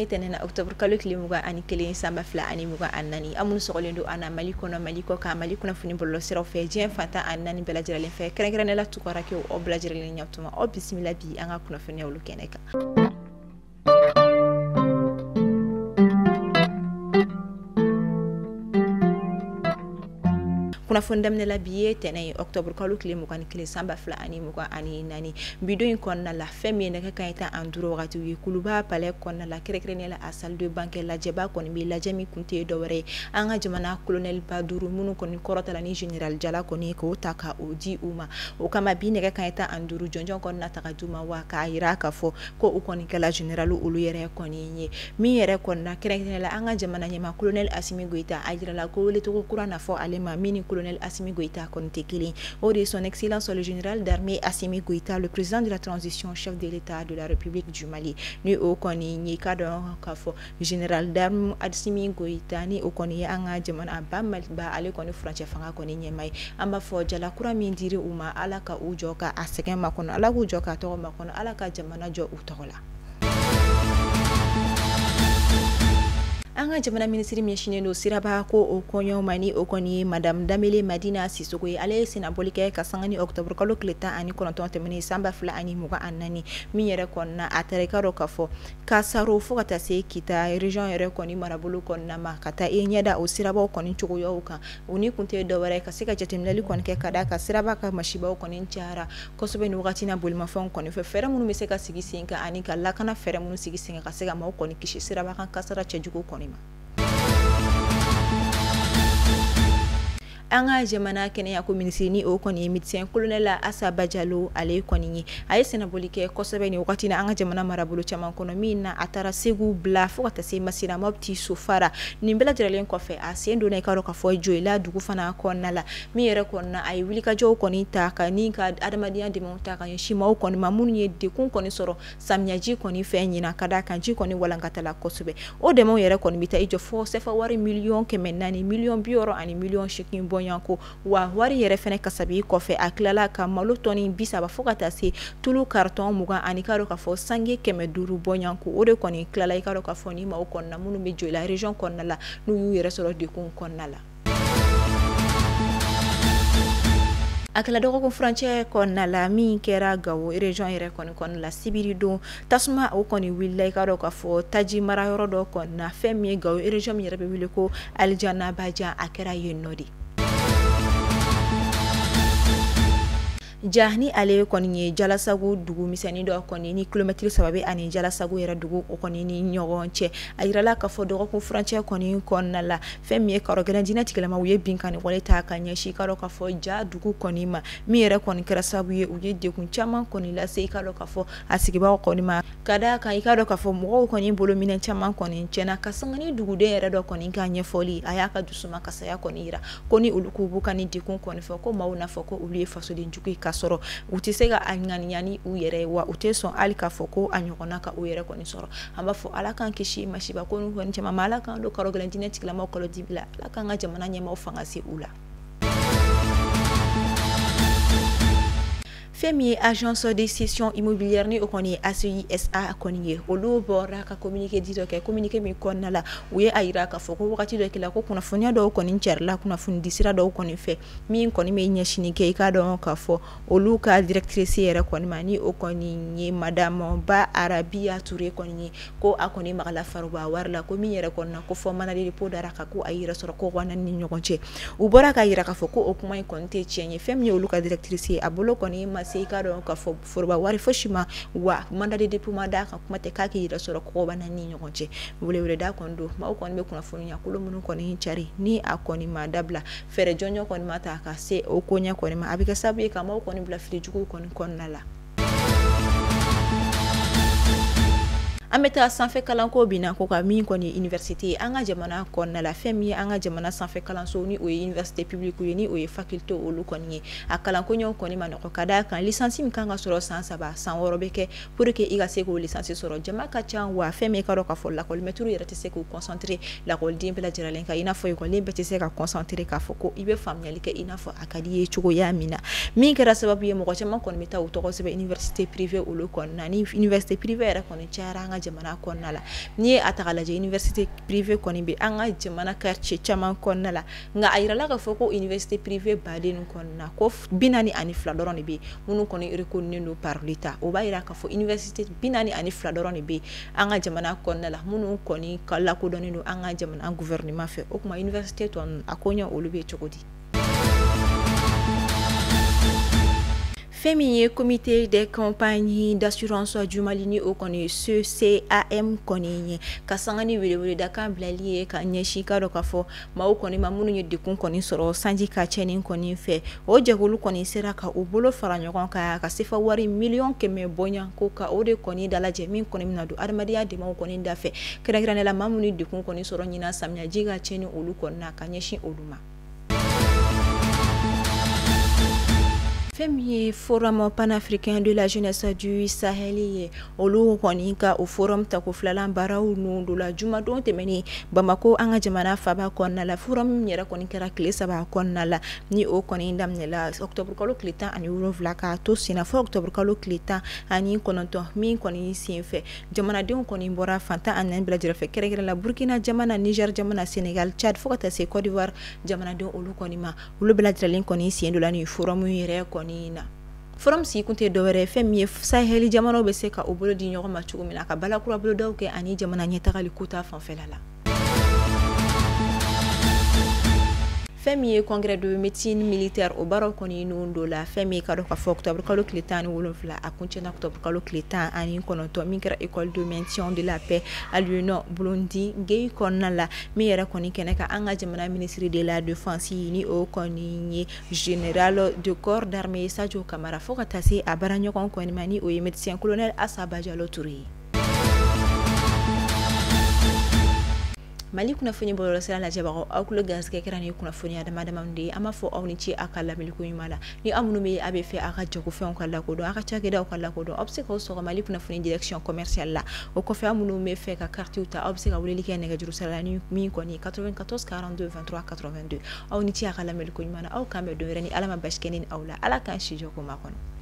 An bɛ tɛnɛn octobre kalo tile 21 san 2024. Aw minnu sɔgɔlen don an na Mali kɔnɔ, Mali kɔ kan, Mali kunnafoni bɔlɔlɔsiraw fɛ, diɲɛ fan 14 bɛɛ lajɛlen fɛ, kɛrɛnkɛrɛnnenya la tunkarakew, aw bɛɛ lajɛlen ɲatuma, aw bisimila bi an ka kunnafoniyaw olu kɛnɛ kan. Kunnafoni daminɛ la bi ye tɛnɛn ye octobre kalo tile 21 san 2024. Bi don in kɔnɔna la, fɛn min ye nɛgɛ kanɲɛ 15 wagati ye Kuluba palais kɔnɔna la, kɛrɛnkɛrɛnnenya la a salle de banquet lajɛba kɔni bɛ lajɛ min kun tɛ dɔwɛrɛ ye an ka jamana colonel ba duuru minnu kɔni kɔrɔtala ni général jala kɔni k'o ta ka o di u ma. O kama bi nɛgɛ kanɲɛ 15 jɔnjɔn kɔni na ta ka d'u ma, wa k'a jira k'a fɔ ko u kɔni kɛla général olu yɛrɛ kɔni ye. Min yɛrɛ kɔni na kɛrɛnkɛrɛnnenya la an ka jamana ɲɛmaa colonel Assimi Goïta, a jirala ko welecogo kura na fɔ ale ma min ni colonel Assimi Goïta kɔni tɛ kelen. O de ye son excellence le général d'armée Assimi Goïta, le président de la transition, chef de l'État de la République du Mali. Ni o kɔni ye ka dɔn k'a fɔ général d'armée Assimi Goïta ni o kɔni ye an ka jamana ba Maliba ale kɔni furancɛ fanga kɔni ɲɛmaa ye. An b'a fɔ jala kura min dira u ma, Ala ka u jɔ ka a sɛgɛn makɔnɔ, Ala k'u jɔ ka tɔgɔ makɔnɔ, Ala ka jamana jɔ u tɔgɔ la. An ka jamana minisiri min ɲɛsinnen don siraba ko o kɔɲɔw ma, ni o kɔni ye madame Danbele Madina Sisoko ye, ale ye sennabɔli kɛ ka sanga ni octobre kalo tile 19 tɛmɛnen san 2024. Min yɛrɛ kɔnɔna a taara i ka dɔn k'a fɔ Kasaro fo ka taa se Kita région yɛrɛ kɔni marabolo kɔnɔna ma, ka taa i ɲɛda o sirabaw kɔni cogoyaw kan. O ni kun tɛ dɔwɛrɛ ka se ka jateminɛli kɔni kɛ ka d'a kan siraba ka masibaw kɔni cayara kosɛbɛ nin wagati na bolimafɛnw kɔni fɛ, fɛɛrɛ minnu bɛ se ka sigi sen kan ani ka lakana fɛɛrɛ minnu sigi sen kan ka se ka maaw kɔni kisi siraba kan kasara cɛjugu kɔni ma. An ka jamana kɛnɛya ko minisiri ni o kɔni ye médecin colonel Asa Bajalo ale kɔni ye, a ye sennabɔli kɛ kosɛbɛ nin wagati na an ka jamana marabolo caman kɔnɔ, min na a taara Segu bila fo ka taa se Masina, Mopti, Sofara. Nin bɛɛ lajɛlen kɔfɛ a sen donna i ka dɔn k'a fɔ Joyila dugu fana kɔnɔna la, min yɛrɛ kɔnɔna a ye wulikajɔw kɔni ta ka ni ka adamadenya dɛmɛw ta ka ɲɛsin maaw kɔni ma minnu ye degun kɔni sɔrɔ samiyaji kɔni fɛ ɲinan, ka d'a kan ji kɔni walankatala kosɛbɛ. O dɛmɛw yɛrɛ kɔni bɛ taa i jɔ fo sefa wari miliyɔn 400, miliyɔn 60 ani miliyɔn 8 bɔ. Wa wari yɛrɛ fɛnɛ kasabi kɔfɛ a tilala ka malo tɔni 30 fo ka taa se tulu carton 20 ani ka dɔn k'a fɔ sange 500 bɔɲanko. O de kɔni tilala i ka dɔn k'a fɔ ni maaw kɔnɔna minnu bɛ Joyila région kɔnɔna la n'u y'u yɛrɛ sɔrɔ degun kɔnɔna la. A kɛla dɔgɔkun furancɛ kɔnɔna la min kɛra Gawo région yɛrɛ kɔni kɔnɔna la sibiri don, tasuma o kɔni wulila i ka dɔn k'a fɔ taji marayɔrɔ dɔ kɔnɔna, fɛn min ye Gawo région min yɛrɛ bɛ wele ko Alijana Bajan, a kɛra yen nɔ de. Ja ni ale kɔni ye Jalasagu dugu misɛnnin dɔ kɔni ni kilomɛtiri 3 bɛ ani Jalasagu yɛrɛ dugu o kɔni ni ɲɔgɔn cɛ. A yirala k'a fɔ dɔgɔkun furancɛ kɔni kɔnɔna la, fɛn min ye karɔgɛlɛn diinɛ tigilamaw ye binkanni wale ta ka ɲɛsin i ka dɔn k'a fɔ ja dugu kɔni ma, min yɛrɛ kɔni kɛra sababu ye u ye degun caman kɔni lase i ka dɔn k'a fɔ a sigibagaw kɔni ma. Ka d'a kan i ka dɔn k'a fɔ mɔgɔw kɔni bolo minɛn caman kɔni tiɲɛna, ka sanga ni duguden yɛrɛ dɔ kɔni ka ɲɛfɔli, a y'a ka dusuma kasaya kɔni yira ko ni olu k'u b'u ka nin degun kɔni fɔ ko maaw n'a fɔ ko olu ye fasoden jugu ye, k'a sɔrɔ u tɛ se ka a ŋaniya ni u yɛrɛ ye, wa u tɛ sɔn hali k'a fɔ ko a ɲɔgɔnna ka u yɛrɛ kɔni sɔrɔ. An b'a fɔ Ala k'an kisi masiba ko ninnu kɔni caman ma, Ala k'an don karɔgɛlɛn diinɛ tigilamaw kalo dibi la, Ala k'an ka jamana ɲɛmaaw fanga se u la. Fɛn min ye agence de cession immobilière ni o kɔni ye ACISA kɔni ye, olu bɔra ka communiqué di dɔ kɛ, communiqué min kɔnɔna la u ye a yira k'a fɔ ko wagati dɔ kɛla ko kunnafoniya dɔw kɔni carila kunnafoni di sira dɔw kɔni fɛ min kɔni bɛ ɲɛsinni kɛ i k'a dɔn k'a fɔ olu ka directrice yɛrɛ kɔni ma, ni o kɔni ye madame Ba Arabiya Ture kɔni ye, ko a kɔni magala faroba wari la, ko min yɛrɛ kɔni na ko fɔ mandat de dépôt dara kan ko a yɛrɛ sɔrɔ ko wa ni ɲɔgɔn cɛ. U bɔra k'a yira k'a fɔ ko o kuma in kɔni tɛ tiɲɛ ye. Fɛn min ye olu ka directrice ye, a bolo kɔni ma se i k'a dɔn k'a fɔ foroba wari fosi ma, wa mandat de dépôt ma d'a kan, kuma tɛ k'a k'i yɛrɛ sɔrɔ kɔgɔba ni ɲɔgɔn cɛ. Weleweleda kɔni don, maaw kɔni bɛ kunnafoniya kolo minnu kɔni cari ni a kɔni ma dabila, fɛɛrɛ jɔnjɔn kɔni ma ta ka se o koɲɛ kɔni ma, a bɛ kɛ sababu ye ka maaw kɔni bila fili jugu kɔni kɔnɔna la. An bɛ taa sanfɛ kalanko binna ko ka min kɔni ye université ye an ka jamana kɔnɔna la, fɛn min ye an ka jamana sanfɛ kalanso ni o ye université publique ye ni o ye faculté olu kɔni ye, a kalanko ɲɛw kɔni ma nɔgɔ, ka d'a kan licence min kan ka sɔrɔ san 3 san 6 bɛ kɛ pour que i ka se k'o licence sɔrɔ. Jama ka ca, wa fɛn min ka dɔn k'a fɔ lakɔlimɛtiriw yɛrɛ tɛ se k'u concentrer lakɔliden bɛɛ lajɛlen kan, i n'a fɔ ekɔliden bɛɛ tɛ se ka concentrer k'a fɔ ko i bɛ faamuyali kɛ i n'a fɔ a ka di i ye cogoya min na, min kɛra sababu ye mɔgɔ caman kɔni bɛ taa u tɔgɔ sɛbɛn université privée olu kɔni na. Ni université privée yɛrɛ kɔni cayara an ka jamana kɔnɔna la. N'i ye a ta k'a lajɛ, université privée kɔni bɛ an ka jamana quartier caman kɔnɔna la, nka a yirala k'a fɔ ko université privée baden kɔnɔna ko 42 dɔrɔn de bɛ yen minnu kɔni reconnu don par l'État. O b'a yira k'a fɔ université 42 dɔrɔn de bɛ an ka jamana kɔnɔna la minnu kɔni ka lakodɔnnen don an ka jamana gouvernement fɛ. O tuma université tɔ ninnu, a ko ɲɛ olu bɛ cogo di? Fɛn min ye comité des compagnies d'assurance du Mali, ni o kɔni CCAM kɔni ye, ka sanga ni weleweledakan bilali ye ka ɲɛsin ka dɔn k'a fɔ maaw kɔni ma minnu ye degun kɔni sɔrɔ sanji ka tiɲɛni kɔni fɛ, o jɛkulu kɔni sera ka u bolo fara ɲɔgɔn kan ka sefa wari 100 000 000 bɔɲɔgɔn ko ka o de kɔni dalajɛ, min kɔni bɛna don adamadenya dɛmɛw kɔni da fɛ, kɛrɛnkɛrɛnnenya la maa minnu ye degun kɔni sɔrɔ ɲinan samiyaji ka tiɲɛni olu kɔni na, ka ɲɛsin olu ma. Fɛn min ye Forum panafricain de la jeunesse du Sahel ye, olu kɔni ka o forum tako filanan baaraw nun don la jumadon tɛmɛnen Bamako, an ka jamana faba kɔnɔna la. Forum yɛrɛ kɔni kɛra tile 3 kɔnɔna la, ni o kɔni daminɛla octobre kalo tile 17 k'a to senna fo octobre kalo tile 19, min kɔni sen fɛ jamanadenw kɔni bɔra fan 14 bɛɛ lajɛlen fɛ, kɛrɛnkɛrɛn la Burkina jamana, Niger jamana, Sénégal, Tchad, fo ka taa se Côte d'Ivoire jamanadenw, olu kɔni ma, olu bɛɛ lajɛlen kɔni sen don la nin forum yɛrɛ kɔni na. Forum sigi kun tɛ dɔwɛrɛ, fɛn min ye Sahel jamanaw bɛ se ka u bolo di ɲɔgɔn ma cogo min na ka balakura bolodaw kɛ ani jamana ɲɛtagali ko ta fanfɛla la. Fɛn min ye congrès de médecine militaire, o baaraw kɔni nun don la, fɛn min ka dɔn k'a fɔ octobre kalo tile 17, a kuncɛna octobre kalo tile 19, min kɛra école de maintien de la paix Aliou Blondin Gueye kɔnɔna la, min yɛrɛ kɔni kɛnɛ kan an ka jamana ministre de la Défense, ni o kɔni ye général de corps d'armée Sadio Camara, fo ka taa se a baaraɲɔgɔn kɔni ma, ni o ye médecin colonel Assa Badiallo Touré ye. Mali kunnafoni bɔlɔlɔsira lajɛbagaw, aw tulo garisɛgɛ kɛra ni kunnafoniya dama dama de ye. An b'a fɔ aw ni ce aw ka lamɛnliko ɲuman la. Ni aw minnu bɛ a bɛ fɛ aw ka jagofɛnw ka lakodɔn, aw ka cakɛdaw ka lakodɔn, aw bɛ se k'aw sɔgɔ Mali kunnafoni direction commerciale la. O kɔfɛ, aw minnu bɛ fɛ ka carte ta, aw bɛ se ka weleli kɛ nɛgɛjuru sira la, ni min kɔni 94 42 23 82. Aw ni ce aw ka lamɛnliko ɲuman na. Aw k'an bɛn don wɛrɛ ni Ala ma basi kɛ ne ni aw la. Ala k'an si jɔ ko makɔnɔ.